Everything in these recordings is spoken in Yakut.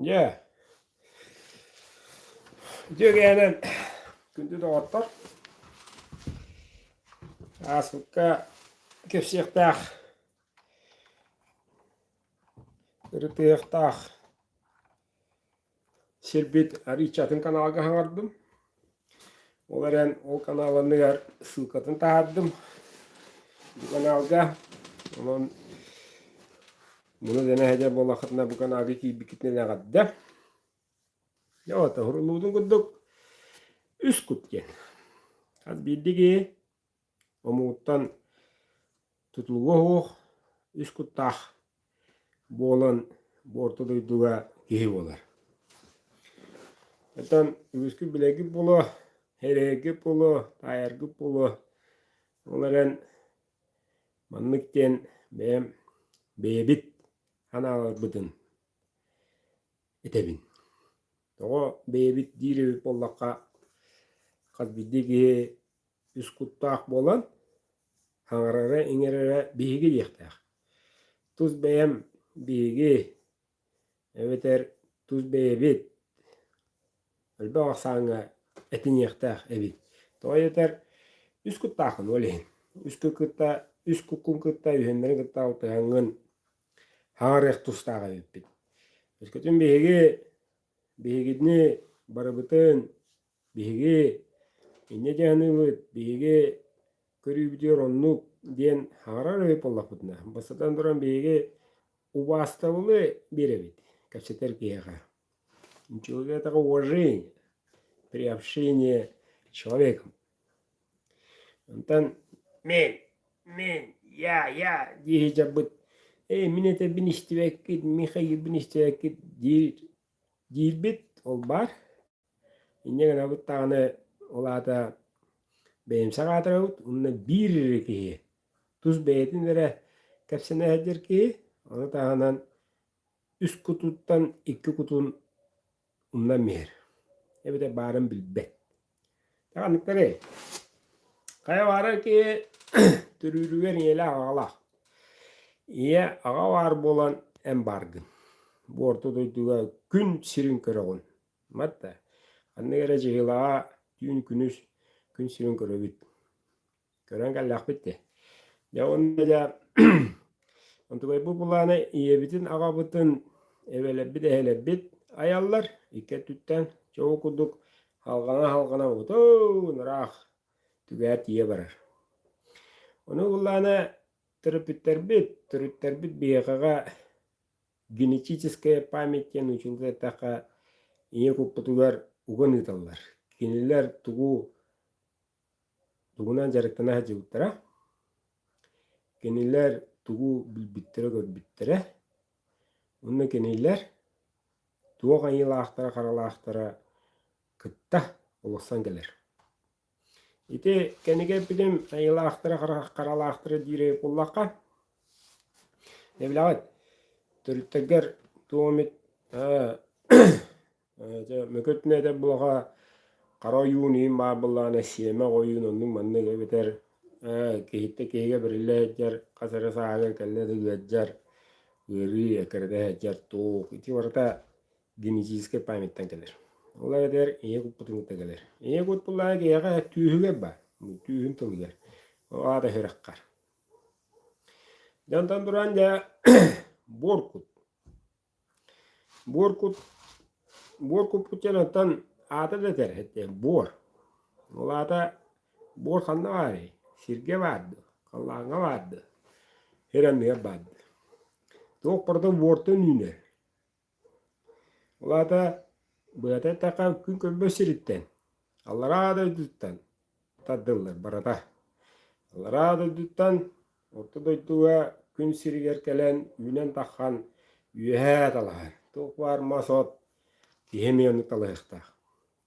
Дьэ, үтүөгээнэн күндү доҕоттор, ааспыкка кэпсиэхтээх, ырытыахтаах сирбит арыычча атын каналга хаҥардым. Ол эрэн ол канал анныгар ссылкатын таһаардым. Бу каналга онон муну дэнэ сылдьар буоллаххытына бу каналга киирбиккитинэн эҕэрдэ. Дьэ вот уһуруллубутун курдук үс кут диэн. Хас биирдии киһи омугуттан тутулуга суох үс куттаах буолан бу орто дойдуга киһи буолар. Оттон үгүскүт билэргит буолуо, эрэйэргит буолуо, таайаргыт буолуо. Ол эрэн маннык диэн бэйэм бэйэбит санааларбытын этэбин. Тоҕо бэйэбит диир эбит буоллахха, хас биирдии киһи үс куттаах буолан, саҥарара-иҥэрэрэ биһиги диэхтээх. Тус бэйэм биһиги эбэтэр тус бэйэбит элбэх ахсааҥҥа этиниэхтээх эбит. Тоҕо диэтэр үс куттааххын ол иһин. Үс кытта үс куккун кытта үһүөннэрин кытта алтыһаҥҥын саҥарыах тустаах эбиппит. Өскөтүн биһиги биһигини барыбытын Биһиги инньэ дьаһаныыбыт, биһиги көрүүбүтүгэр оннук диэн саҥарар үһү буоллахпытына, бастатан туран биһиги убаастабылы биэрэбит кэпсэтэр киһиэхэ. Человека уважение при общении с человеком. Онтон мин, мин, я, я дии сылдьарбыт, эй, мин этэрбин истибэккит, Михаилбын истибэккит диир диирбит ол баар. Инньэ гынабыт даҕаны ол аата бэйэмсэх аатырабыт уонна биир эрэ киһи тус бэйэтин эрэ кэпсэнэ сылдьар киһи, ону таһынан үс кутуттан икки кутун умнан биһэр эбэтэр баарын билбэт. Ханныктарый? Хайа баарар киһи төрүүрүгэр ийэлээх аҕалаах. Ийэ аҕа баар буолан эн бааргын. Бу орто дойдуга күн сирин көрөҕүн. Матта, ханнык эрэ дьыһылаҕа түүн-күнүс күн сирин көрөбүт. Көрөн кэллэхпит дии. Дьэ уонна дьэ онтукайбыт былаана ийэбитин, аҕабытын, эбэлэрбит, эһэлэрбит айаллар икки өттүттэн чоҕу курдук халҕана-халҕана утуун ыраах түгээр тиийэ барар. Ону былаана төрөппүттэрбит, төрүттэрбит биһиэхэҕэ Генетическая память диэн учуутал эттэххэ, ийэ куппутугар уган ыыталлар. Кинилэр тугу тугунан дьарыктана сылдьыбыттара, кинилэр тугу билбиттэрэ-көрбүттэрэ уонна кинилэр туох айыылаахтара-харалаахтара кытта олорсон кэлэр. Ити кэнники эппитим айылаахтара харалаахтара диир буоллахха, дьэ билэҕит, төрүттэргэр туох эмит дьэ мөкүтүнэ этэр буоллахха хара ойуун иһин баар буоллаҕына сиэмэх ойуун оннук маннык эбэтэр киһиттэн киһигэ бэриллэ сылдьар хас эрэ сааһыгар кэллэ да ыалдьар ыарыы эккирэтэ сылдьар туох ити барыта генетическэй памяттан кэлэр. Ол эбэтэр ийэ куппутун кытта кэлэр. Ийэ кут буллаҕа киһиэхэ түүһүгэр баар, түүһүн тылыгар, ол аата сүрэххэр. Дьонтон туран дьэ буор кут. Буор кут буор куппут диэн оттон аата да этэр этэ буор. Ол аата буор ханна баарый? Сиргэ баар дуо? Халлааҥҥа баар дуо? Сир анныгар баар дуо? Туох барыта буортан үүнэр. Ол аата быата эттэххэ күн көрбөт сириттэн, аллараа дойдуттан тардыллар барыта. Аллараа дойдуттан орто дойдуга күн сиригэр кэлэн үүнэн таххан үөһээ талаһар. Туох баар мас-от киһи эмиэ оннук талаһыахтаах.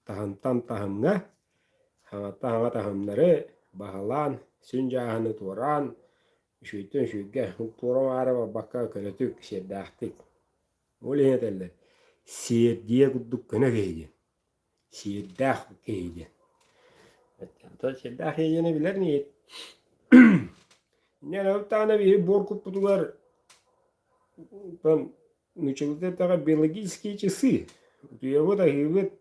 Таһымтан таһымҥа, хаҥаттан хаҥа таһымнары баһылаан, сүн дьааһыны туораан, үчүгэйтэн үчүгэйгэ туора-маара барбакка көнөтүк, сиэрдээхтик Ол иһин этэллэр, сиэрдийэ курдук көнө киһи диэн, сиэрдээх киһи диэн. Оттон сиэрдээх киһи диэни билэр ниит. Инньэ даҕаны биһи буор куппутугар оттон нууччалыыта эттэххэ биологические часы. Утуйабыт, аһыыбыт,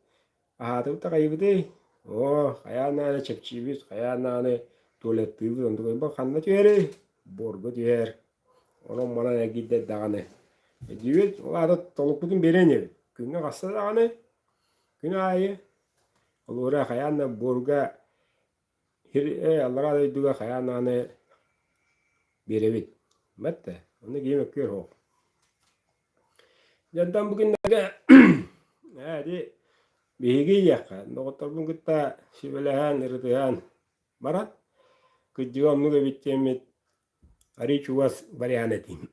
аһаатыбыт аҕайбытый, оо, хайаан даҕаны чэпчиибит, хайаан даҕаны туалеттыыбыт, онтукайбыт ханна түһэрий? Буорга түһэр. Онон-манан эргийдэр даҕаны. Өйдүүбүт, ол аата толукпутун биэрэн иһэбит. Күҥҥэ хаста даҕаны, күн аайы холобура хайаан да буорга аллараа дойдуга хайаан даҕаны биэрэбит. Бэрт онно киһи мөккүөр суох. Дьонтон бу күннэргэ ээ ити биһиги диэххэ, доҕотторбун кытта сүбэлэһэн, ырытыһан баран, кырдьыга оннук эбит диэммит арыый чугас вариант этим.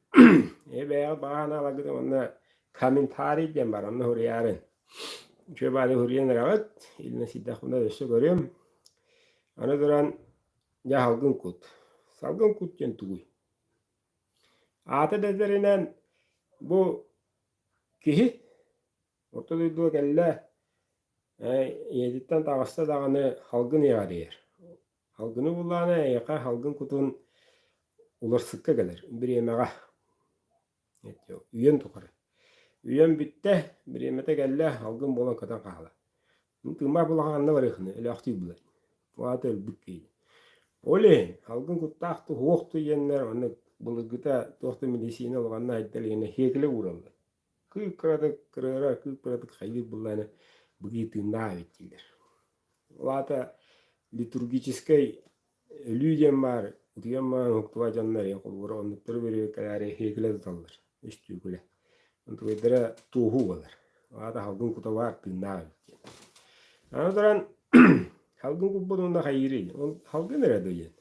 Ээ бэйэҕит баҕа санааларгыт уонна комментарий диэн бар, онно суруйаарын. Үчүгэй баҕайы суруйан эрэҕит, илинэ сидэхпинэ өссө көрүөм. Аны туран, дьэ салгын кут. Салгын кут диэн тугуй? Аата да этэринэн, бу киһи орто дойдуга кэллэ, ийэтиттэн таҕыста даҕаны салгын иэҕэрийэр. Салгыны буллаҕына эйиэхэ салгын кутун уларсыкка кэлэр бириэмэҕэ. Үйэн тухары. Үйэм бүттэ, бириэмэтэ кэллэ, салгын буолан көтөн хаалар. Тыыммаах булахан ханна барыаххыный, өлөөхтүү булар. Ол аата өлбүт киһи. Ол иһин салгын куттаах туһуох диэннэр онно былыргыта туох да медицина улаханна айда илигинэ сиэкилэ уураллар. Кыып-кыратык кырыара, кыып-кыратык хайыыр буллаҕына быгыы тыыннаах эбит дииллэр. Ол аата литургическай өлүү диэн баар, утуйан баран уһуктубат дьоннор холобура оннуктары бөрүөккэлээри сиэкилэ туталлар, үстүүкүлэ. Онтукайдара туоһу буолар. Ол аата салгын кута баар тыыннаах эбит диэн. Аны туран салгын куппут уонна хайыырый? Ол салгын эрэ дуо диэн.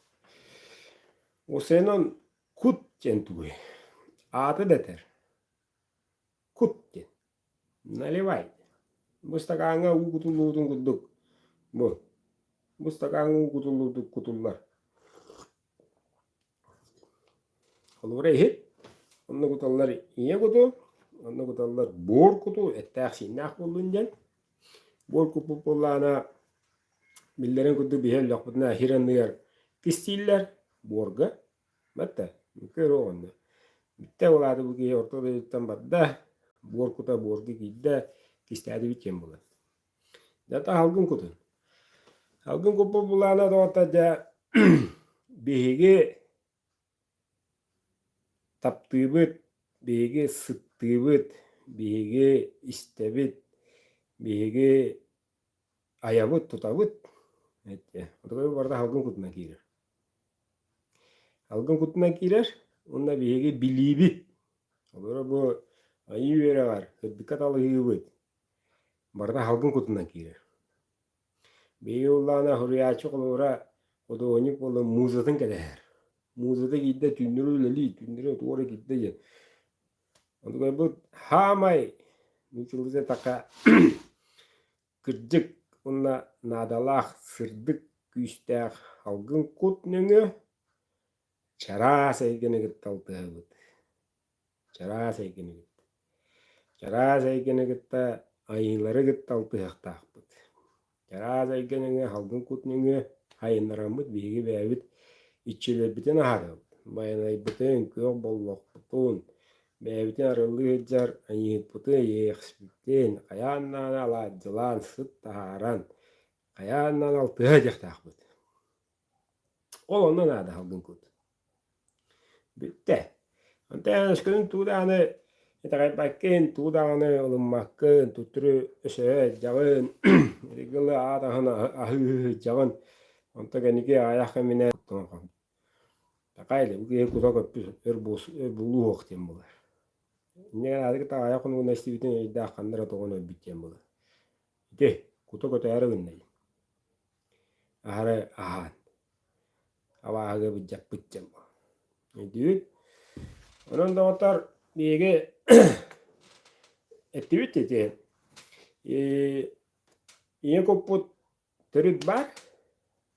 Осенон кут диэн тугуй? Аата да этэр. Кут диэн. Наливай. Бу ыстакааҥҥа уу кутуллубутун курдук бу. Бу ыстакааҥҥа уу кутуллубутун кутуллар. Холобура иһит. Онно куталлар ийэ куту, онно куталлар буор куту, эттээх-сииннээх буоллун диэн. Буор куппут буоллаҕына, биллэрин курдук биһи өллөхпүтүнэ сир анныгар кистииллэр буорга. Батта, көр оҕонньор. Бүттэ ол аата бу киһи орто дойдуттан барда, буор кута буорга киирдэ, кистээтибит диэн буолар. Дата салгын кутун. Салгын куппут булаана доҕотто дьэ биһиги таптыыбыт, биһиги сыттыыбыт, биһиги истэбит, биһиги айабыт, тутабыт. Барыта салгын кутунан киирэр. Салгын кутунан киирэр уонна биһиги билиибит. Олоро бу айыы үөрэҕэр сырдыкка талыһыыбыт барыта салгын кутунан киирэр. Биһиги уллаана суруйааччы холобура худуоһунньук буолан музатын кэтэһэр. Музата киирдэ түүннэри үлэлии, түүннэри туора киирдэ диэн. Онтукайбыт хаамай нууччалыы эттэххэ Кырдьык уонна наадалаах сырдык күүстээх салгын кут нөҥүө чараас эйгэни кытта алтыһабыт. Чараас эйгэни кытта. Чараас эйгэни кытта айыылары кытта алтыһыахтаахпыт. Чараас эйгэ нөҥүө салгын кут нөҥүө хайыннараммыт биһиги бэйэбит иччилэрбитин аһарабыт, байанайбытын, күөх боллохпутун, Бэйэбитин арыллыы сылдьар айыыһыппытын, иэйэхсиппитин хайаан даҕаны алаадьылаан, сыт таһааран, хайаан даҕаны алтыһа сылдьыахтаахпыт. Ол онно наада салгын кут. Бүттэ. Онтон өскөтүн тугу даҕаны итэҕэйбэккин, тугу даҕаны ылыммаккын, төттөрү өсөһө сылдьаҕын, ырыгылы аат аһын аһыы сылдьаҕын, онтон кэнники аҕыйах кэминэн Такай бу киһи кута көппүт өр өр булуу суох диэн буолар. Инньэ гынан аныгы таҕайах хонугуна истибитин өйдөөх ханна эрэ тоҕон өлбүт диэн буолар. Ити кута көтөөрү гынна диэн. Аһары аһаан. Абааһыга былдьаппыт диэн буолар. Өйдүүгүт? Онон доҕоттор биһиги эттибит ити ийэ куппут төрүт баар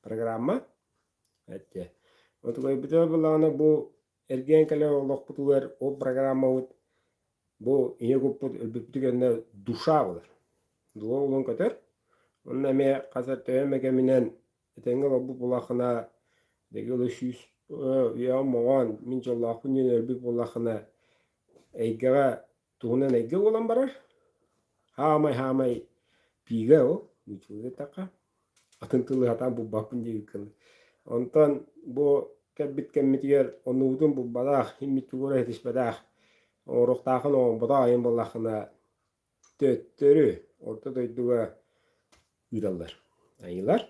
программа Эттэ. Отугайбытыгар буоллаҕына бу эргийэн кэлэр олохпутугар ол программабыт бу ийэ куппут өлбүппүт кэннэ душа буолар. Дуо улун көтөр. Онно эмиэ хас төһө эмэ кэминэн этэҥҥэ олорбут буоллаххына дэгил сүүс үйэҕин моҕоон мин дьоллоохпун диэн өлбүт буоллаххына эйгэҕэ. Туһунан эйгэ буолан барар. Хаамай-хаамай пиигэ ол, нууччалыы эттэххэ. Атын тылы сатаан булбаппын диэбиккин. Онтон бу кэлбит кэммитигэр оннубутун булбатах, иммит тугу эрэ ситиспэтэх, оҥоруохтааххын оҥорботох айан буоллаххына, төттөрү орто дойдуга ыыталлар. Айыылар.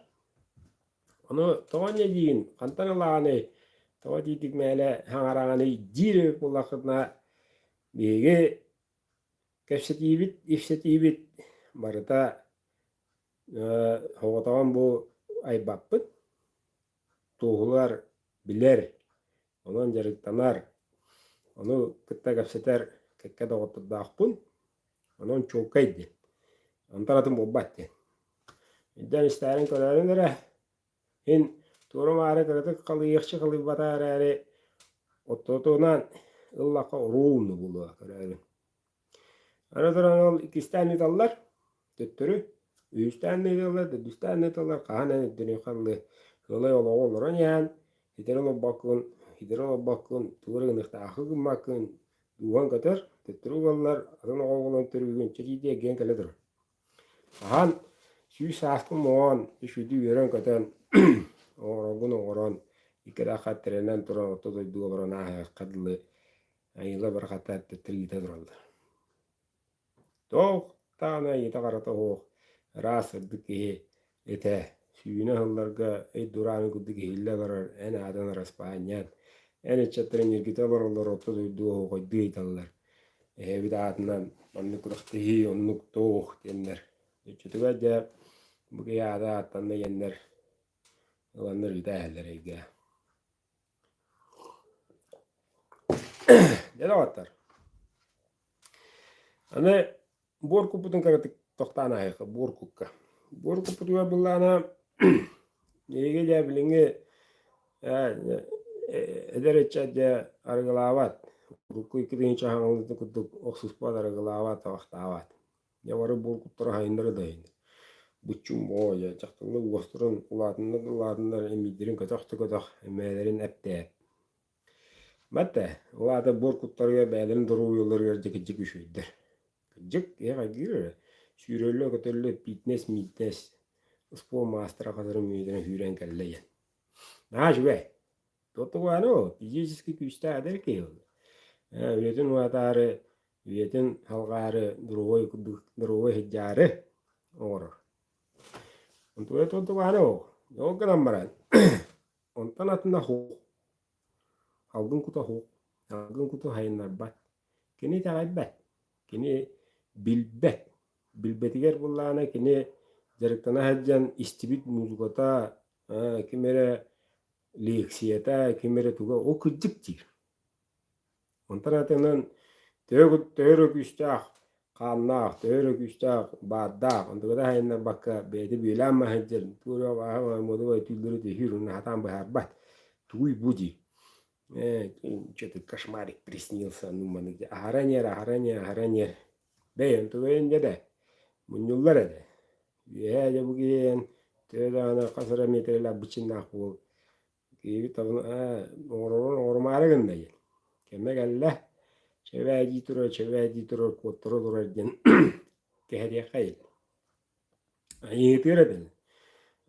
Ону тоҕо инньэ диигин, хантан ылаҕыный, тоҕо итиитик мээлэ хаҥараҕыный диир эбит буоллаххытына, биһиги кэпсэтиибит, ипсэтиибит барыта соҕотоҕун бу айбаппыт, туоһулар, билэр, онон дьарыктанар, ону кытта кэпсэтэр кэккэ доҕоттордоохпун, онон чуолкай диэн, онтон атын буолбат диэн. Өйдөөн истээрин көрөөрүн эрэ, Ин туора-маары кыратык халыйыахча халыйбата эрээри, оттотунан ыллахха оруобуна буолуо көрөөрүн. Аны туран ол иккистээн ыыталлар, төттөрү, үһүстээн ыыталлар, төрдүстээн ыыталлар, хаһан эн өйдөнүөххэ дылы сыалай олоҕу олорон иһэн, ситэри олорбоккун, ситэри олорбоккун, тугу эрэ гыныахтааххын гыммаккын, дууһаҥ көтөр, төттөрү угаллар, атын оҕо буолан төрүүгүн, чэ дии эргийэн кэлэ турар. Хаһан 100 сааскын моҕоон, үчүгэйдик үөрэн-көтөн, оҥороргун оҥорон, икки тирэнэн туран орто дойдуга олорон ааһыахха дылы айыыла барахата төттөрү ыыта тураллар. Туох даҕаны айыыта-харата суох, ыраас сырдык киһи этэ, сүүнэ ыһылларга өй дурааны курдук иһиллэ олорор эн аатын араспаанньаан, эн ыччаттарын ньиргитэ олороллор орто дойдуга оһуохайдыы ыйыталлар. Эһэбит аатынан маннык күрэхтэһии, оннук туох диэннэр. Оччотугар дьэ бу киһи аата ааттанна диэннэр ыланнар ыыта иһэллэр эйгэ. Дьэ доҕоттор, аны буор куппутун кыратык тохтоон ааһыахха буор кукка. Буор куппутугар былаана биһиги дьэ билиҥҥи эдэр ыччат дьэ арыгылаабат, урукку 2000 хаҥалыытын курдук охсуспат, арыгылаабат, табахтаабат. Дьэ бары буор куттара хайыннара да иһин. Буччум оо дьэ дьахталлар уостарын улаатыннар да улаатыннар эмиийдэрин көтөх да көтөх, эмээлэрин эптээт. Батта, ол аата буор куттарыгар бэйэлэрин доруобуйаларыгар дьэ кырдьык үчүгэйдэр. Кырдьык, киһи хайгыыр эрэ. Сүүрэллэ-көтөллө фитнес-миитнес, спорт маастара хатырым мүөтүнэн сүүрэн кэллэ диэн. Наһаа үчүгэй. Туоттугуһаны ол, физически күүстээх эдэр киһи ол. Үлэтин уһатаары, үйэтин салҕаары, доруобай курдук доруобай сылдьаары оҥорор. Онтугай туоттугуһаны ол. Ол гынан баран, онтон атына суох. Алгын кута суох, алгын куту сайыннарбат. Кини итэҕэйбэт, кини билбэт. Билбэтигэр буоллаҕына кини дьарыктана сылдьан истибит музыката, ким эрэ лекцията, ким эрэ туга ол кырдьык диир. Онтон атынан төһө төһө эрэ күүстээх хааннаах, төһө эрэ күүстээх баардаах, онтуката сайыннарбакка бэйэтэ бүөлээн маһы сылдьар, тугу эрэ муодабай түүллэри түһүүр уонна сатаан быһаарбат. Тугуй бу дии. Э, что-то кошмарик приснился, ну маны аһара ньэр, аһара ньэр, аһара ньэр. Бэй, онтугайын дьэ да, мунньуллар этэ. Үөһээ дьэ бу киһи төһө даҕаны хас эрэ миэтэрэлээх быччыннаах буол Киһибит ээ оҥорорун оҥорумаары гынна диэн. Кэмэ кэллэ, чэбээ дии турар, чэбээ дии турар, куоттара турар диэн кэһэтиэххэ диэн. Айыытыыр этин.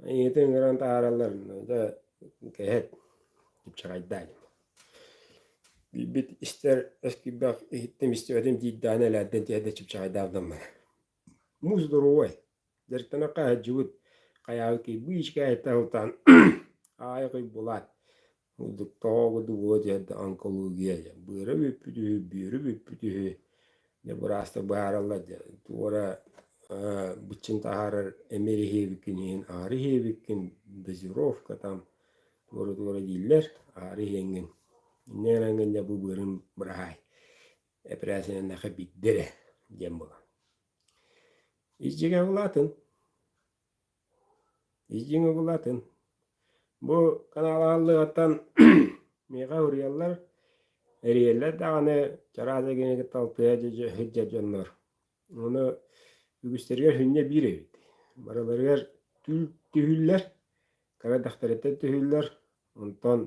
Айыытын ыҥыран таһаараллар, дьэ кэһэт, чыпчаҕайдаа диэн. Билбит истэр өс киирбэх иһиттим истибэтим диирдэҕинэ элээрдэн түһэр да чыпчаҕайдаабытым барар. Муус доруобай. Дьарыктанахха сылдьыбыт хайаабыт киһи быычыкаайыттан сылтаан аайы булаат тоҕо буола түһэр да онкология диэн быара бүппүт үһү, бүөрү бүппүт үһү дьэ быраастар быһаараллар дьэ туора быччын таһаарар эмиэ иһиэбиккин иһин аһары иһиэбиккин дозировка там туора-туора дииллэр аһары иһиэҥҥин инньэ гынан дьэ бу быарын быраһаай эпэрээссийэлэннэххэ биирдэ эрэ диэн буолар. Ис дьиҥэ улаатын. Ис дьиҥэ улаатын. Бу канал аһыллыаҕыттан миэхэ уруйаллар, эрийэллэр даҕаны чараас эйгэни кытта алтыһа сылдьар дьоннор. Ону үгүстэригэр сүнньэ биир эбит. Барыларыгар түүл түһүүллэр, кыра дэхтэриттэн түһүүллэр, онтон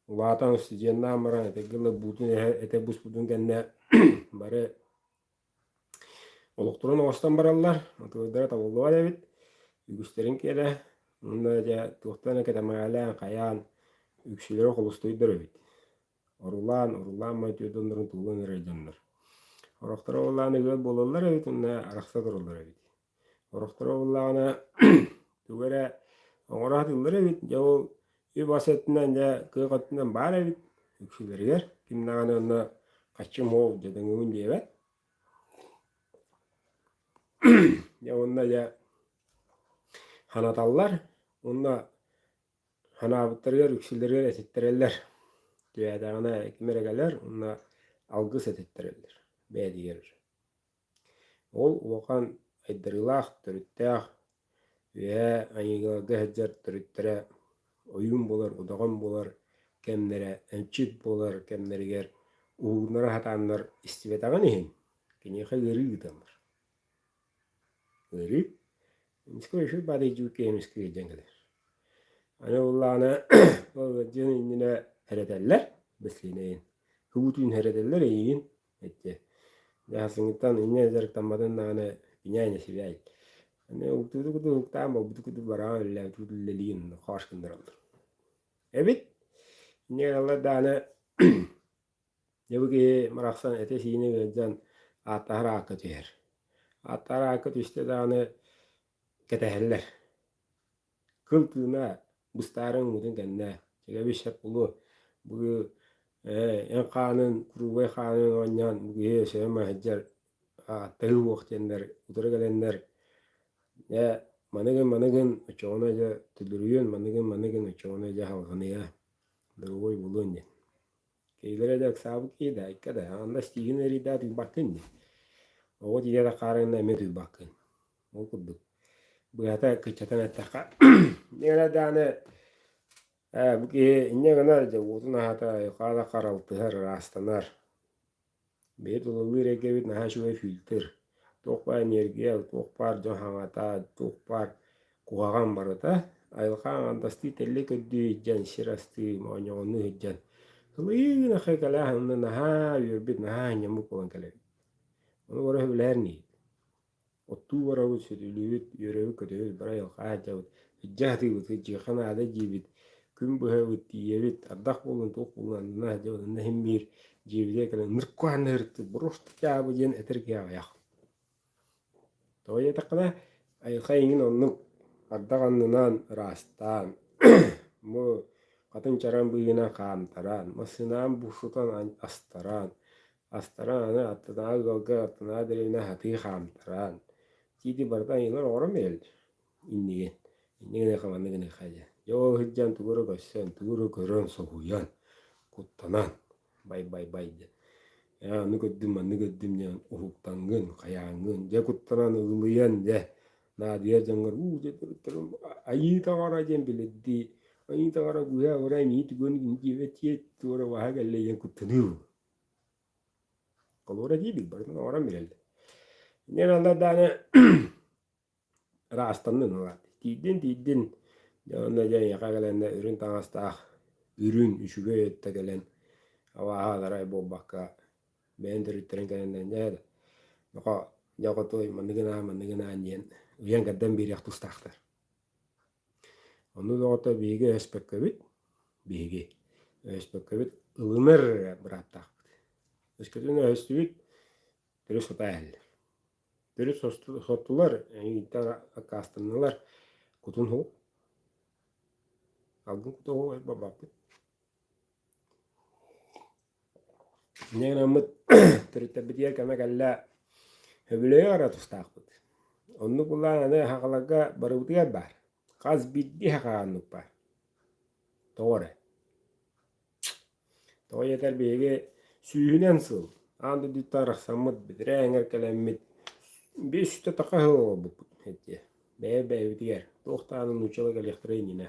улаатан студеннаан баран этэргэ дылы буутун этэ буспутун кэннэ бары. Олохторун оҥостон бараллар, отуойдара табыллыбат эбит, үгүстэрин киэрэ уонна дьэ туохтан эрэ кэтэмэҕэлээн, хайаан үксүлэрэ холустуйдар эбит. Орулаан, орулаан май түөрт туллан эрэр дьоннор. Орохторо уоллаан ыал буолаллар эбит уонна арахса тураллар эбит. Орохторо уоллааҕына тугу эрэ оҥоро сатыыллар эбит, дьэ ол үп-ас өттүнэн дьэ кыах өттүнэн баар эбит үксүлэригэр. Ким даҕаны онно хаччым уол дьадаҥыбын диэбэт. Дьэ уонна дьэ ханаталлар уонна ханаабыттарыгар үксүлэригэр этиттэрэллэр. Түһээтэҕинэ ким эрэ кэлэр уонна алгыс этиттэрэллэр бэйэтигэр. Ол улахан айдарыылаах төрүттээх үөһээ айыыларга сылдьар төрүттэрэ ойуун буолар, удаҕан буолар кэмнэрэ, эмчит буолар кэмнэригэр уһугуннара сатааннар истибэтэҕин иһин киниэхэ ыарыы ыыталлар. Ыарыы эмискэ үчүгэй баадайдьыы киһи эмискэ ыалдьан кэлэр. Аны буоллаҕына ол ыалдьыан иннинэ эрэтэллэр бэслиинэйин. Кыбытыын эрэтэллэр эйигин эттэ. Дьаһасыҥыттан инньэ дьарыктамматын даҕаны пиняй сибээй. Аны уктууту куту уктаан буолбуту куту бараан үллээбит үлэлиин хоос гыннараллар. Эбит. Инньэ гыналлар даҕаны дьэ бу киһи барахсан этэ-сиинэ ыалдьан ааттаһар аакка түһэр. Ааттаһар аакка түстэ даҕаны кэтэһэллэр. Кыл тыына быстаары ыммытын кэннэ, чэгэбис сөп буолуо, бу эн хаанын, куруубай хаанын оонньоон бу киһи өсөһө сылдьар ааттаһыы уох диэннэр утары кэлэннэр дьэ маныгын маныгын оччоҕуна дьэ төлөрүйүөн маныгын маныгын оччоҕуна дьэ салҕаныа доруобай буолуон диэн. Киһилэрэ да ыксаабыт киһи да айка да анна стигин эрийдээ тыырбаккын дии. Оҕо тиийэ да хаарыҥна эмиэ тыырбаккын. Ол курдук. Быһата кыччатан эттэххэ, инньэ даҕаны ээ бу киһи инньэ гынар дьэ уотун аһата айылҕа да харалтыһар, ыраастанар. Бэйэ тулалыыр эйгэбит наһаа үчүгэй фильтр. Туох баар энергия, туох баар дьон хаҥата, туох баар куһаҕан барыта айылҕа аҥардастыы тэллэй көрдүү сылдьан, сир астыы, моонньоҕоннуу сылдьан ылыйыы нахай кэлээ онно наһаа үөрбүт, наһаа ынньаммыт буолан кэлэбит. Ону бары сөбүлэһэр инигит. Оттуу барабыт, сөтүөлүүбүт, үөрэбит-көтөбүт, бары айылҕа сылдьабыт, илдьэ сатыыбыт, сылдьыахха наада диибит, күн быһабыт, тиийэбит, ардах буоллун, туох буоллун аннына сылдьабыт, онно иһин биир дьиэбитигэр кэлэн ынырык ыһырыктык боруоста дьаабы диэн этэр киһи аҕыйах. Тоҕо диэтэххинэ, айылҕа эйигин оннук ардах аннынан ыраастаан, бу хатыҥ чараҥ быыһынан хаамтаран, массыынаҕын буксутан астаран, Астара аны аттынааҕы ыалга аттынааҕы дэриэбинэ сатыы хаамтаран, тиити барыта айыылар оҥорон биэрэллэр иннигин. Инньэ гыныахха маннык гыныахха диэн. Дьэ ол сылдьан тугу эрэ көрсөн, тугу эрэ көрөн соһуйан, куттанан бай-бай-бай диэн. Ээ ону көрдүм, манны көрдүм диэн уһуктаҥҥын, хайааҥҥын, дьэ куттанан ыгылыйан дьэ наадыйар дьоҥҥор уу дьэ айыы таҥара диэн билэрдии айыы таҥара быыһаа ураа мии түгэн диэбэт туора баһа кэллэ диэн куттаныы буолар. Холуора диибит, барытын оҥорон биэрэллэр. Инньэ гынан даҕаны ыраастаннын ылаат. Тиийдин, тиийдин, дьэ уонна дьэ эйиэхэ кэлэннэ үрүҥ таҥастаах, үрүҥ, үчүгэй өттө кэлэн абааһы адарай буолбакка бэйэн төрүттэрин кэлэннэр дьэ нохоо дьэ хотуой манныгы гынаа, манныгы гынаа диэн ыйан-кэрдэн биэриэх тустаахтар. Ону доҕото биһиги өһөспөккөбүт, биһиги өһөспөккөбүт ылынар эрэ бырааптаахпыт. Өскөтүн өһөстүбүт, төрүт сотаа иһэллэр. Төрүт соттулар, эйигиттэн аккаастаннылар, кутун уһук. Алгын кута уһук барбаппыт. Инньэ гынаммыт төрүттэрбитигэр кэмэ кэллэ сөбүлэһэ бара тустаахпыт. Оннук былаан аны сахаларга барыбытыгар баар. Хас биирдии сахаҕа оннук баар. Тоҕо эрэ. Тоҕо диэтэр биһиги сүүһүнэн сыл аан дойдуттан арахсаммыт, бэтэрээ эҥэр кэлэммит биир сүүстэ таха сыл олорбуппут этиэ. Бэйэ-бэйэбитигэр туох даҕаны нууччалар кэлиэхтэрэ иннинэ.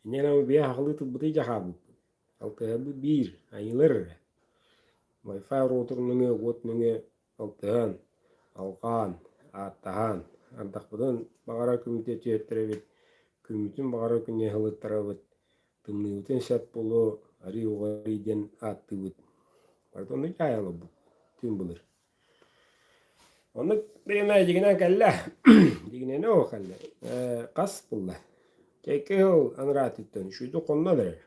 Инньэ гынан биһи сахалыы тылбытый дьэ хаалбыппыт. Алтыһарбыт биир, айыылар эрэ. Wi-Fi роутер нөҥүө, уот нөҥүө алтыһан, алҕаан, ааттаһан, ардахпытын баҕарар күммүтүгэр түһэттэрэбит, күммүтүн баҕарар күнү ыһылыттарабыт, тымныыбытын сөп буолуо, арыы уҕарыы диэн ааттыыбыт. Барыта оннук дьаһайа олорбут түүн былыр. Оннук бириэмэ дьигинэн кэллэ. Дьигинэни ол кэллэ. Хас булла. Кэкки сыл анараатыттан үчүгэйдик хонно эрэр.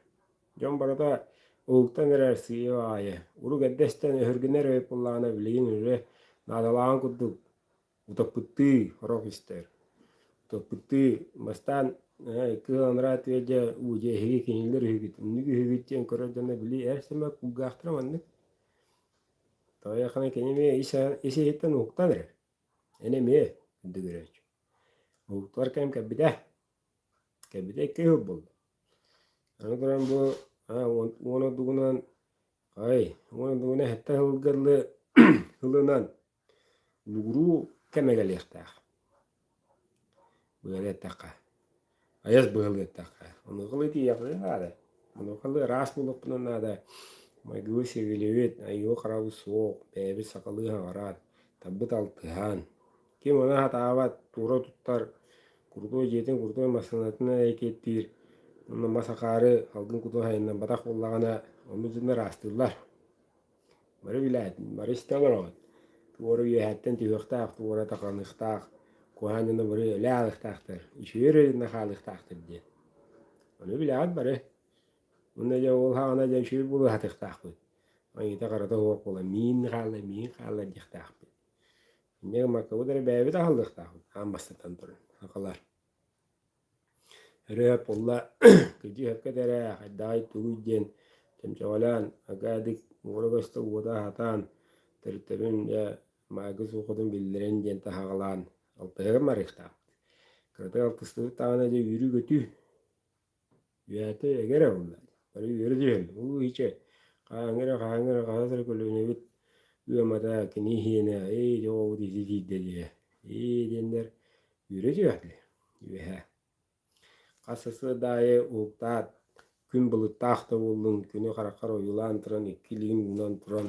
Дьон барыта уһуктан эрэр сыыйа аайы. Урук эрдэ истэн өһүргэнэр эбит буоллаҕына билигин үлэ наадалааҕын курдук утаппыттыы сорох истэр. Утаппыттыы бастаан кыыл анараа өттүгэр дьэ уу дьэ эһиги кинилэр үһүгүт, инник үһүгүт диэн көрөр дьоно били эр сэмэ кулгаахтара маннык. Тоҕо кини эмиэ ис ис-иһиттэн уһуктан эрэр. Эн эмиэ үрдүк өрөөччү. Уһуктар кэм кэлбитэ. Кэлбитэ 2 сыл буолла. Аны туран бу уон ордугунан ай уон ордугунан сэттэ сылга дылы сылынан улугуруу кэмэ кэлиэхтээх. Быһалыы эттэххэ, айас быһалыы эттэххэ, онуоха тиийиэхпитин наада. Онуоха ыраас буолуохпутун наада. Майгыбыт сигилибит, айыы-харабыт суох, бэйэбит сахалыы саҥаран, тарбыт алтыһан, ким ону сатаабат, туора туттар, крутой дьиэтин крутой массыынатын эрэйкиэттиир, уонна мас акаары алгын кутун хайыннарбатах буоллаҕына, ону дьоннор ыраастыыллар. Бары билээт, бары истэ олороҕут. Туора үөһэттэн түһүөхтээх, туора таханыахтаах, куһаҕан дьоно бары өлө хаалыахтаахтар, үчүгэй эрэ хаалыахтаахтар диэн. Ону билэҕит бары. Уонна дьэ ол саҕана дьэ үчүгэй буолуо сатыахтаахпыт. Айыыта-харата суох буолан миин хаалла, миин хаалла диэхтээхпит. Инньэ гыммаккабыт эрэ бэйэбит аһыллыахтаахпыт аан бастатан туран, сахалар. Ырыа буолла кырдьык сөпкө этэрэ хайдаҕый тугуй диэн чөмчөҕөлөөн акаадык уора-көстө уота аһатаан төрүттэбин дьэ маайгы суоххутун биллэрэн диэн таһаҕалаан алтыһыгар барыахтаахпыт. Кыратык алтыстыбыт даҕаны дьэ үөрүү-көтүү үөһээтэ эгэ эрэ буолла бары үөрэ түһэн уу ичэ хаһааҥҥы эрэ хаһааҥҥы эрэ хаһыс эрэ көлүөнэбит ыамата кини иһиэнэ ээ дьэ оҕобут ити тиийдэ диэ ээ диэннэр үөрэ түһэллэр үөһэ. Хас сарсыарда аайы уһуктаат, күн былыттаах да буоллун, күнү хараххар ойуулаан туран, икки илиигин уунан туран,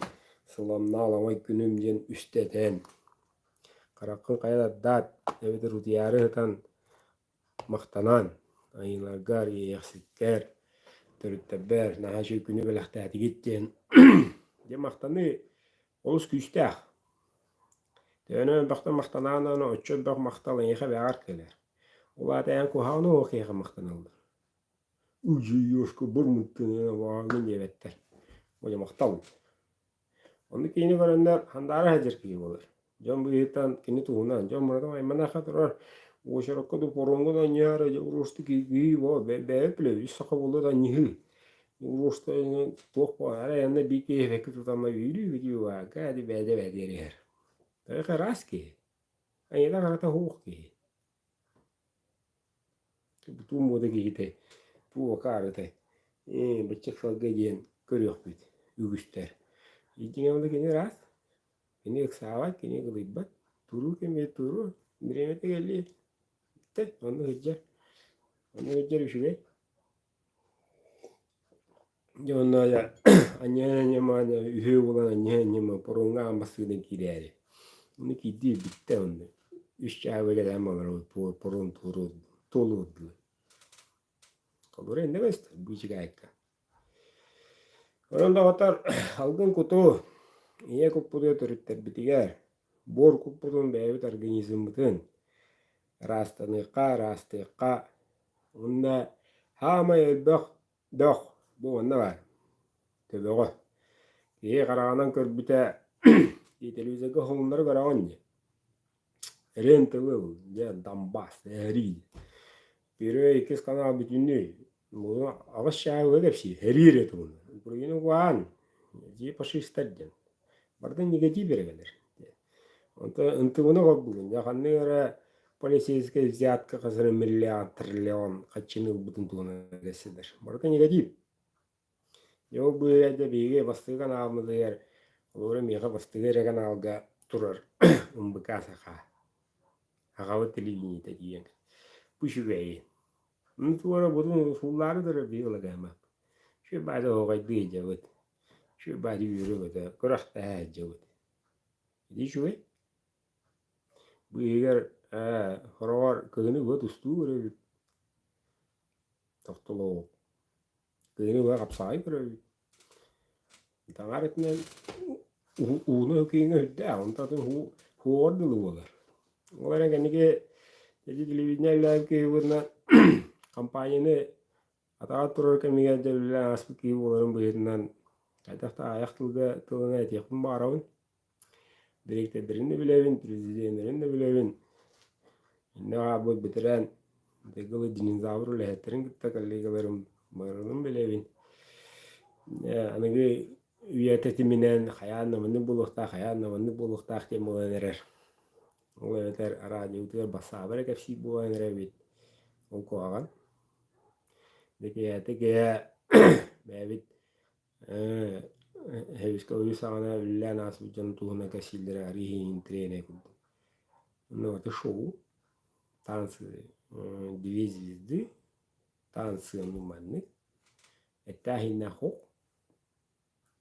сыламнаал аламай күнүм диэн үстэ этэн, хараххын хайа тардаат, эбэтэр утуйаары сытан махтанан, айыыларгар, иэйэхсиккэр, төрүттэрбэр наһаа үчүгэй күнү бэлэхтээтигит диэн дьэ махтаныы олус күүстээх. Төһөнөн элбэхтэн махтанаан оччо элбэх махтал эйиэхэ бэҕэр кэлэр. Ол аата эн куһаҕаны оһох киһиэхэ махтаналлар. Удьуйуошка бурмуттун уоҕаҥҥын диэбэттэр. Бу махтал. Оннук киһини көрөннөр хандаара сылдьар киһи буолар. Дьон быыһыттан кини туһунан, дьон муратын айманаха турар, уочаракка да поруоҥҥа да анньыһар, уруосту киһи бо бэйэбит билэбит, үс саха буолла да анньыһыы. Уруоста туох буолар, арай анна биир киһи эбэкки тутама үүрүү бүтүү баарга, бэйдэ бэйдиэр иһэр. Тойох ыраас киһи. Айыла харата суох киһи. Туу муода киһитэ, туу акаарытай, ээ бачча сылга диэн көрүөхпүт үгүстэр. Итиҥэ ол кини ыраас, кини ыксаабат, кини кылыйбат, туруу кэмигэр туруо, бириэмэтэ кэлиэ, бүттэ, онно сылдьар, онно сылдьар үчүгэй. Дьэ онно анньа-анньа үһүө буолан анньа-анньа паромҥа аан бастыынан киирээри. Ону киирдии бүттэ онно. Үс чааһы кэлэн олоробут паром туолуурдуу. Холобура иннэ көстөр быычыкаайка. Онон доҕоттор алгын куту ийэ куппутугар төрүттэрбитигэр буор куппутун бэйэбит организммытын ыраастаныахха, ыраастыахха уонна саамай элбэх бөх бу манна баар төбөҕө. Киһи хараҕынан көрбүтэ телевизорга уһулуннары көрөҕүн дии. Рен ТВ дьэ Донбасс эһэрии. Первый иккис канал бүтүннүү аҕыс чааһы кэпсиир эриир этэ уонна. Украина угаан дии фашистар диэн. Барытын негатив эрэ кэлэр. Онтон ынтыбыны холбугун дьэ ханнык эрэ полицейскай взятка хас эрэ миллиард триллион хаччыны ылбытын туһунан кэпсэтэр. Барыта негатив. Дьэ ол быыһыгар дьэ биһиги бастакы каналбытыгар холобура миэхэ бастакы эрэ каналга турар МБК Саха Сахабыт телевидениетэ тиийэн бу үчүгэйин. Ону туора бутун сууллаары турар биһиги ыла Үчүгэй баайда оһуохайдыы сылдьабыт. Үчүгэй баайда үөрэ-көтө күрэхтэһэ сылдьабыт. Ити үчүгэй. Быыһыгар хороҕор кыһыны быһа тустуу көрөбүт. Тохтолоох. Кыһыны быһа хапсаҕай көрөбүт. Таҥара өттүнэн ууну кииҥҥэ үрдээх, онтон атын уу Хуоҕар дылы буолар. Ол эрэн кэнники ити телевидение үлэлээбит киһи быһыытынан компанияны атаҕар турар кэмигэр дьэ үлэлээн ааспыт киһи буоларым быһыытынан хайдах да аҕыйах тылга тылынан этиэхпин баҕарабын. Дириэктэрдэрин да билэбин, президеннэрин да билэбин. Иннэ хаалбыт бэтэрээн Дыгылы динозавр үлэһиттэрин кытта коллегаларым барыларын билэбин. Аныгы үйэ тэтиминэн хайаан да маннык буолуохтаах, хайаан да маннык буолуохтаах диэн буолан эрэр. Ол эбэтэр араадьыйабытыгар бассаабы эрэ кэпсиир буолан эрэбит. Ол куһаҕан. Бэкиһээтэ киһи бэйэбит Эһэбискэ ойуу саҕана үлэлээн ааспыт дьон туһунан кэпсииллэрэ арыый интэриэһинэй курдук. Ну это шоу, танцы две звезды, танцы ну маннык, эттээх иһиннээх хоп.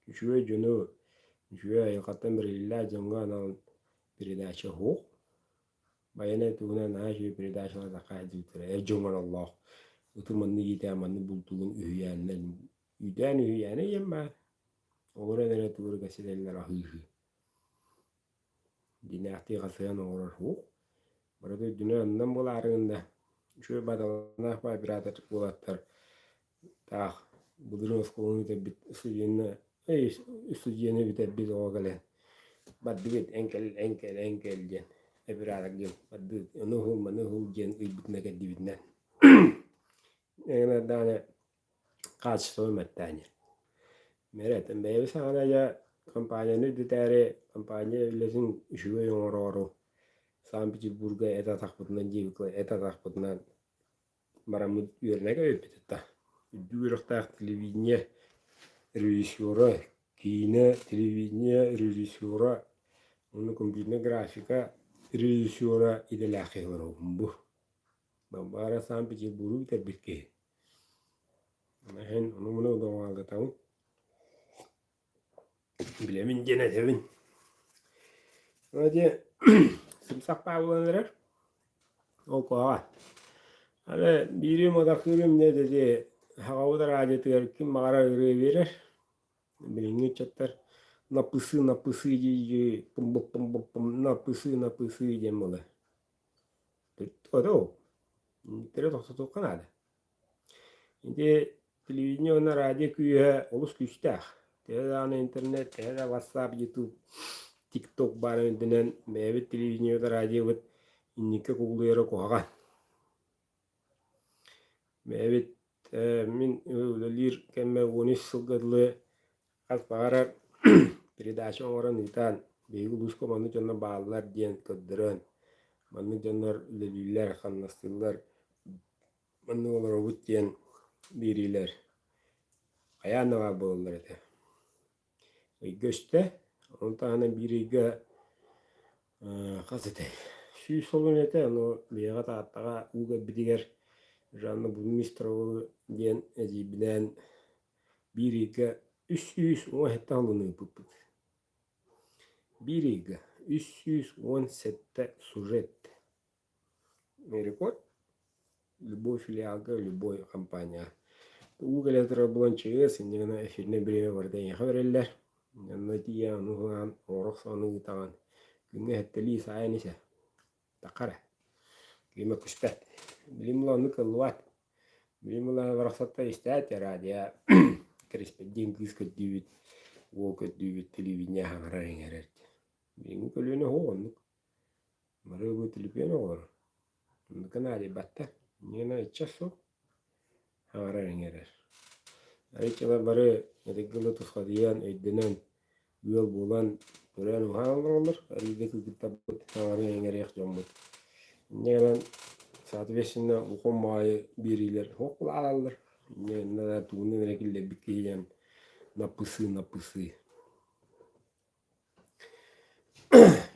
Үчүгэй дьону, үчүгэй айылҕаттан бэриллибит дьоҥҥо анаан передача суох. Байанай туһунан наһаа үчүгэй передачалар сахаайдыыттара эр дьоҥҥо аналлаах ыты маннык иитээ, маннык бултугун үһүйээннэр Үүтээн үһүйээнэ ийэм баар, олорон эрэ тугу эрэ кэпсэтэллэр аһыы-аһыы. Дьиҥнээхтии хасыһан оҥорор суох. Барыта үрдүнэн аннынан буолаары гынна. Үчүгэй бааталаах оператор уолаттар таах былырыын оскуоланы бүтэрбит студенна студены бүтэрбит оҕо кэлэн бардыбыт эн кэл эн кэл эн кэл диэн оператор диэн бардыбыт ону уһул маны уһул диэн ыйбытына кэрдибитинэн даҕаны хаачыстыба мөлтөөн иһэр. Мэрэтин бэйэбит саҕана дьэ компанияны үрдэтээри, компания үлэтин үчүгэй оҥороору Санкт-Петербурга эт атахпытынан диэбиккэ эт атахпытынан бараммыт үөрэнэ кэбиппит да. Үрдүк үөрэхтээх телевидение режиссера, киинэ телевидение режиссера уонна компьютернай графика режиссера идэлээх киһи олоробун бу. Бара Санкт-Петербургу бүтэрбит киһи. Эһин ону-муну удумаҕалатабын. Билэбин диэн этэбин. Ити сымсах буолан эрэр. Ол куһаҕан. Аны биирим одохтуурум диэн ити Сахабыт араадьыйатыгар ким баҕарар ырыа биэрэр. Билиҥҥи ыччаттар напысы напысы дии-дии пум-пум-пум напысы напысы диэн буолар. Отоо, инники тохтотуохха наада. Ити телевидение уонна радио күүһэ олус күүстээх. Төһө даҕаны интернет, төһө да WhatsApp, YouTube, TikTok баарын үрдүнэн бэйэбит телевидениебыт, радиобыт инникки кубулуйара куһаҕан. Бэйэбит мин үлэлиир кэммэр 13 сылга дылы хас баҕарар передача оҥорон ыытан, биһиги улууска маннык дьоннор бааллар диэн көрдөрөн, маннык дьоннор үлэлииллэр, хамнастыыллар, маннык олоробут диэн биэриилэр хайаан да баар буолаллар этэ. Ыйга үстэ, ону таһынан биир ыйга хас этэй, 100 солун этэ, ону биһиэхэ Тааттаҕа уу кэлбитигэр Жанна Бурмистровы диэн эдьиийбинээн биир ыйга 317 солуну ыыппыппыт. Биир ыйга 317 сюжет. Рекорд любой филиалга, любой компанияҕа. Уу кэлэ турар буолан чыыс, инньэ гынан эфирнэй бириэмэ барыта эйиэхэ бэриллэр. Онно тиийэн ону ылан, оҥоро охсон ыытаҕын. Күҥҥэ сэттэлии саайан исэ. Тахха эрэ. Ким өкүспэт. Билим ыла оннук кыллыбат. Билим ыла барахсаттар истээт радио кэриспэдиэн кыыс көрдүүбүт, уол көрдүүбүт, телевидение хаҥарар иҥэрэр. Билиҥҥи көлүөнэ оһох оннук. Бары бу түлүпүөн оҕолоро. Оннука наадыйбаттар. Инньэ ыччат суох. Аҥарар иҥэрэр. Арыыччалар бары ытык тусхадыйан, өйдөнөн, ыал буолан, төрөөн-ууһаан олороллор. Арыыга кыргыттарбыт аҥарын иҥэриэх дьоммут. Инньэ гынан, соответственно, улахан баҕайы биэриилэр суох буолаллар. Инньэ гынан тугунан эрэ киллэрбит киһи диэн наппысыы-наппысыы.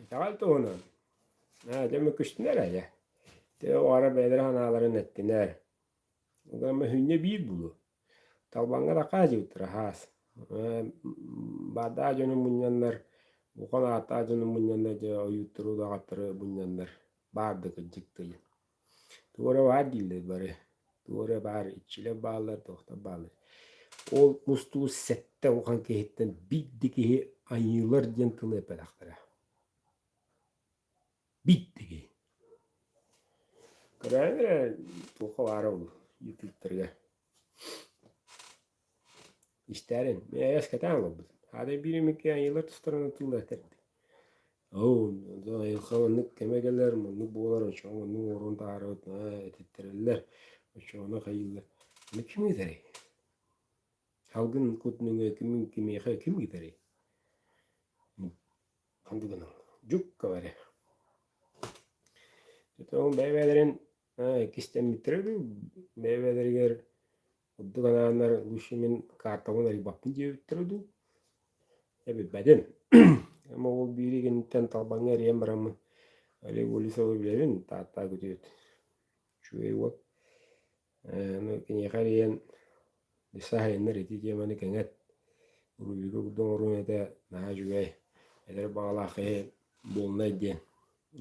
Итэҕэл туһунан ээ дьэ мөккүстүнэр ээ дьэ оҕолоро бэйэлэрэ санааларын эттинэр Угамма сүнньэ биир буолуо Талбаҥҥа да хаадьыбыттара хаас баардаах дьону мунньаннар улахан ааттаах дьону мунньаннар дьэ ойууттары удаҕаттары мунньаннар баар да кырдьык да диэн Тугу эрэ баар дииллэр бары тугу эрэ баар иччилэр бааллар туохтар бааллар Ол мустуу сэттэ улахан киһиттэн биир да киһи айыылар диэн тылы эппэтэхтэрэ. Көрөөн эрэ туохха баара ол ютубтарга. Истээрин, мин айас кэтээн олорбут. Аата биир эмикки айыылар тустарынан тылла этэрди. Оо, айылҕа маннык кэмэ кэлэр, маннык буолар, оччоҕо маннык оҥорон таһаарабыт, этиттэрэллэр, оччоҕуна хайыыллар. Аны ким ыытарый? Салгын кут нөҥүө ким кимиэхэ ким ыытарый? Ханнык гынан? Дьукка баре. Ол бэйэ-бэйэлэрин иккистэммиттэрэ дуу, бэйэ-бэйэлэригэр Курдук анааннар лучше мин картабын арыйбаппын диэбиттэрэ дуу, эбиппэтим. Ама ол биири киниттэн Талбаҥҥа эрийэн бараммын Олег Олесовы билэбин, Таатта күтүөт. Үчүгэй уол. Ону киниэхэ эрийэн өссө аһайыннар ити теманы кэҥэт. Рубрика курдук оҥоруом этэ, наһаа үчүгэй, эдэр баҕалаах киһи буолунай диэн.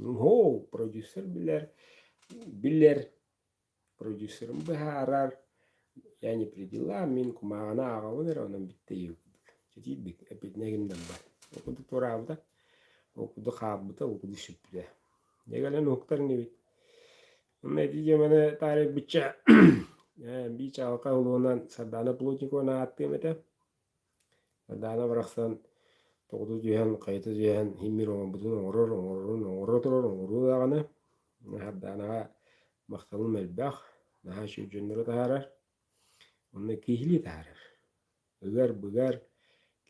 Оо, продюсер билэр, билэр Продюсерым быһаарар, я не при делах, мин кумааҕыны ааҕабын эрэ, онон бүттэ диэбит. Чэтиирбит, эппитинэ ким да барбат. Ол курдук туораабыта, ол курдук хаалбыта, ол курдук сүппүтэ. Дьэ кэлэн уһуктар инибит. Онно ити дьыаманы таарыйбычча биир чаҕылхай улуунан Сардаана Плотникованы ааттыам этэ. Сардаана барахсан тоҕута түһэн, хайыта түһэн иһиммир оҥорбутун оҥорор, оҥорорун оҥоро турар, оҥоруо даҕаны. Сардаанаҕа махталым элбэх, наһаа үчүгэй дьоннору таһаарар, онно киһилии таһаарар. Ыгар-быгар,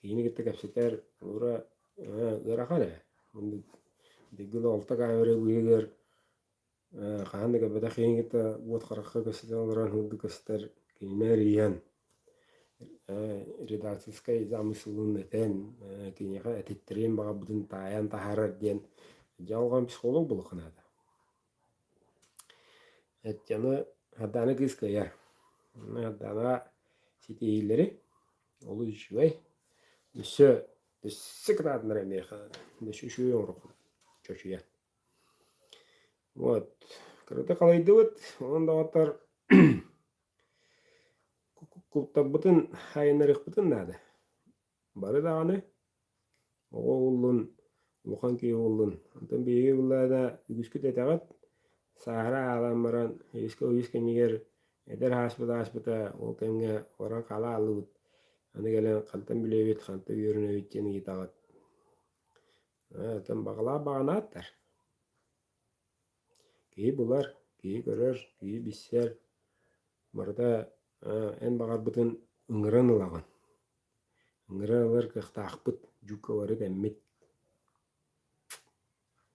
киһини кытта кэпсэтэр ура ыарахан ээ. Оннук дыгын алта камера быыһыгар хаһан да көрбөтөх киһини кытта уот харахха көстөн олорон һылгы көстөр кинини эрийэн редакторскай замыслын этэн киниэхэ этиттэриэн баҕарбытын таайан таһаарар диэн дьалҕан психолог буолуохха наада. Эттяны Сардаана кыыс кыайар. Сардаана ситиһиилэри олус үчүгэй. Өссө өссө кытаатыннар эмиэхэ өссө үчүгэй оҥоруоххун чочуйан. Вот. Кырата халайдыбыт, онон доҕоттор куттарбытын хайыннарыахпытын наада. Бары даҕаны оҕо уоллун, улахан киһи уоллун. Онтон биһиги буллаҕына үгүскүт этэҕит, сааһыра аалан баран үгүскэ үгүс кэмигэр эдэр ааспыт ааспыта ол кэмҥэ олорон хаала ааллыбыт. Аны кэлэн хантан билэбит, хантан үөрэнэбит диэн ыйытаҕыт. Оттон баҕалаах баҕанааттар. Киһи булар, киһи көрөр, киһи билсэр. Барыта эн баҕарбытын ыҥыран ылаҕын. Ыҥыран ылар кыахтаахпыт, дьука бары дэммит.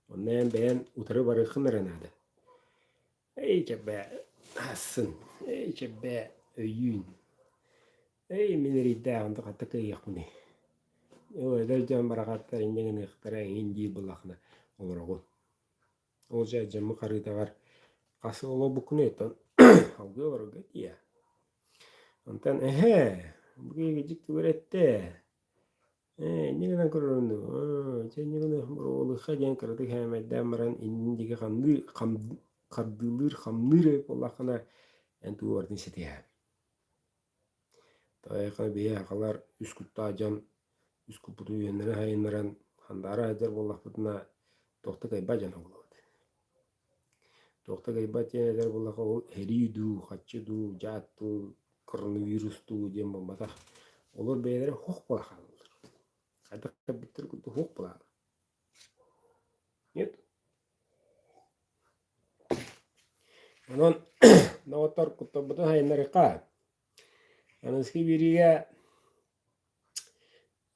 Онно эн бэйэн утары барыаххын эрэ наада. Эй чэбээ, аһасын, эй чэбээ, өйүүн. Эй мин эрэйдээх онто хатта кыайыахпыный. Оо эдэр дьон барахаттар инньэ гыныахтара эҥин диир буоллаххына олороҕун. Ол дьэ дьоммут харыытаҕар хас олорбуккунуй оттон алгыы олорорго тиийэ. Онтон эһээ бу киһи дьикти үөрэттэ ээ инньэ гынан көрөрүн дуу аа дьэ инньэ гына боруобалыахха диэн кыратык һээмэйдээн баран иннин диэки хамныы хам хардыылыыр хамныыр эбит буоллаххына эн тугу барытын ситиһэҕин. Тайаха биһи сахалар үс куттаах дьон үс куппутун үөннэрэ сайыннаран хандаара сылдьар буоллахпытына туох да кыайбат дьоно буолабыт. Туох да кыайбат диэн этэр буоллахха ол сэрии дуу, хаччы дуу, дьаат дуу, коронавирус дуу диэн буолбатах. Олор бэйэлэрэ суох буола хаалаллар. Хайдах кэлбиттэр курдук суох буолааллар. Нет? Онон доҕоттор куттарбытын сайыннарыахха. Аныгыскы биэриигэ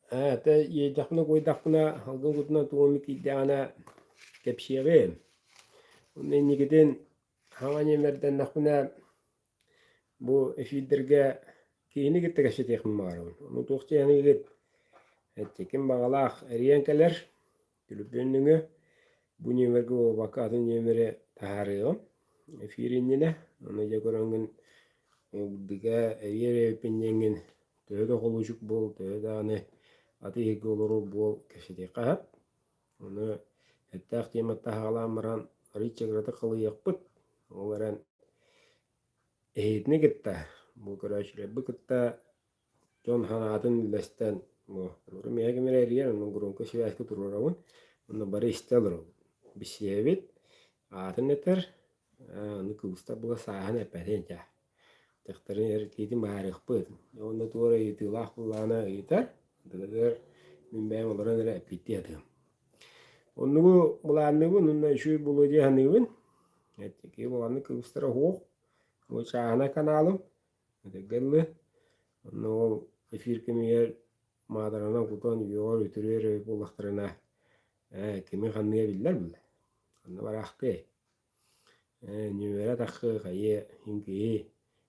этэ иэйдэхпинэ-куойдахпына алгын кутунан тугу эмит киирдэҕинэ кэпсиэҕим. Онно инникитин хаҥа ньэмэрдэннэхпинэ бу эфирдэргэ киһини кытта кэпсэтиэхпин баҕарабын. Ону туох диэхиҥ ким баҕалаах эрийэн кэлэр Түлүпүөн нөҥүө бу нүөмэргэ буолбакка атын нүөмэри таһаарыаҕым эфир иннинэ. Ону дьэ көрөҥҥүн ылдыга эрийэр эбиппин диэҥҥин төһө да холуочук буол, төһө даҕаны аты иһиргэ олорор буол кэпсэтиэххэ сөп. Ону эттээх тематтан саҕалаан баран арыый чагыратык халыйыахпыт. Ол эрэн эһигитини кытта, бу көрөөччүлэрбит кытта Дьон санаатын үллэстэн, бу миэхэ ким эрэ эрийэр, онно громкай связька туруорабын, онно бары истэ олоробут. Билсиһэбит, аатын этэр, Аны кыбыстар була сааһын эппэтин чэ. Дьахтарын эркиитин быһаарыахпыт. Уонна туора ыйытыылаах буоллаҕына ыйытар, ардыгар мин бэйэм олорон эрэ эппиттии сатыам. Оннугу былаанныыбын уонна үчүгэй буолуо дии саныыбын. Эттики буоланнык кыбыстара суох. Бу чааһынай каналым. Этэргэ дылы. Онно ол эфир кэмигэр маадаранан кутан үөҕэр үтүрүөр эбит буоллахтарына ээ кими ханныга биллэр булла. Онно бараахтыай. Ээ нүөмэрэ таххы хайыа иһин киһи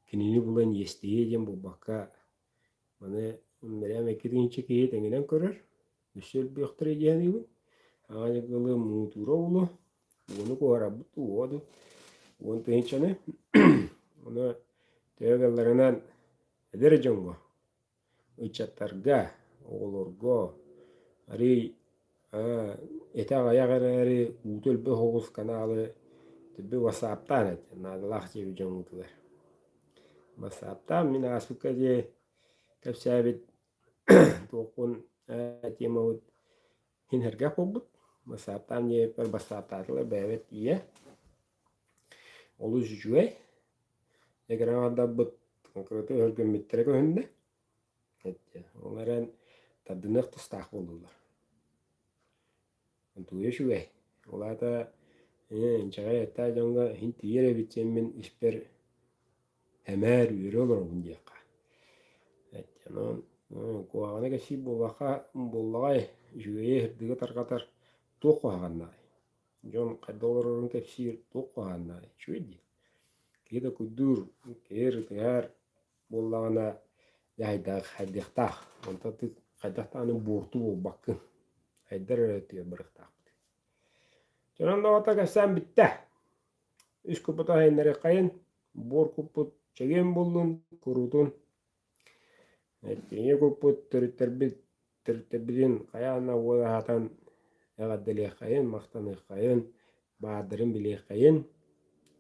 кинини булан иэстэһиэ диэн буолбакка маны бэйэм икки киһи тэҥинэн көрөр өссө элбиэхтэрэ дии саныыбын. Аҕа дьылы муҥутуура буолуо уону куоһарарбыт дуу уо дуу уон тыһыынчаны ону төһө кыалларынан эдэр дьоҥҥо ыччаттарга, оҕолорго арыый этэ аҕыйах эрээри уута өлбөх оҕус каналы төбө ватсаптаан этэ наадалаах диэбит дьоҥҥутугар. Ватсаптаан мин ааспыкка диэри кэпсээбит туохпун темабыт иһин сэргэх буолбут. Ватсаптаан диэбиппэр бассааптаатылар бэйэбит тиийэ. Олус үчүгэй. Экраҥардарбыт кырата өһүргэммиттэрэ көһүннэ. Ол эрэн тардыныах тустаах буоллулар. Туйа үчүгэй. Ол аата инчэҕэй эттээх дьоҥҥо иһин тиийэр эбит диэммин испэр эмээр үөрэ олоробун диэххэ. Онон куһаҕаны кэпсиир буоллахха буоллаҕай үчүгэйи сырдыгы тарҕатар туох куһаҕаннааҕый? Дьон хайдах олорорун кэпсиир туох куһаҕаннааҕый? Үчүгэй дии. Киһи да куйдуур, киһи ырытыһар буоллаҕына дьаһайдаах хайдыахтаах. Онтон хайдах даҕаны буорту буолбаккын. Хайдар эрэ өттүгэр барыахтаахпыт. Дьонон доҕотто кэпсээн бүттэ. Үс куппут аһайыннарыаххайын, буор куппут чэгиэн буоллун, куруутун. Ийэ куппут төрүттэрбит төрүттэрбитин хайаан да уол аһатан эҕэрдэлиэххэйин, махтаныаххайын, баардарын билиэххэйин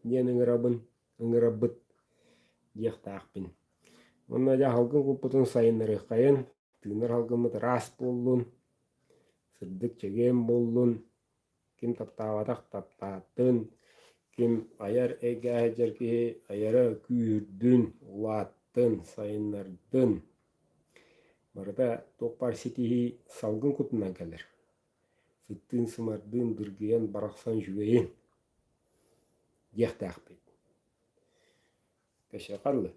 диэн ыҥырабын, ыҥырабыт диэхтаахпын. Уонна дьэ салгын куппутун сайыннарыаххайын, тыынар салгыммыт ыраас буоллун, сырдык чэгиэн буоллун, Ким таптаабатах таптаатын, ким айар эйгэ сылдьар киһи айара күүһүрдүн, улааттын, сайыннардын. Барыта туох баар ситиһии салгын кутунан кэлэр. Сыттыын-сымардыын дыргыйан барахсан үчүгэйин диэхтээхпит. Кэшэхэ дылы.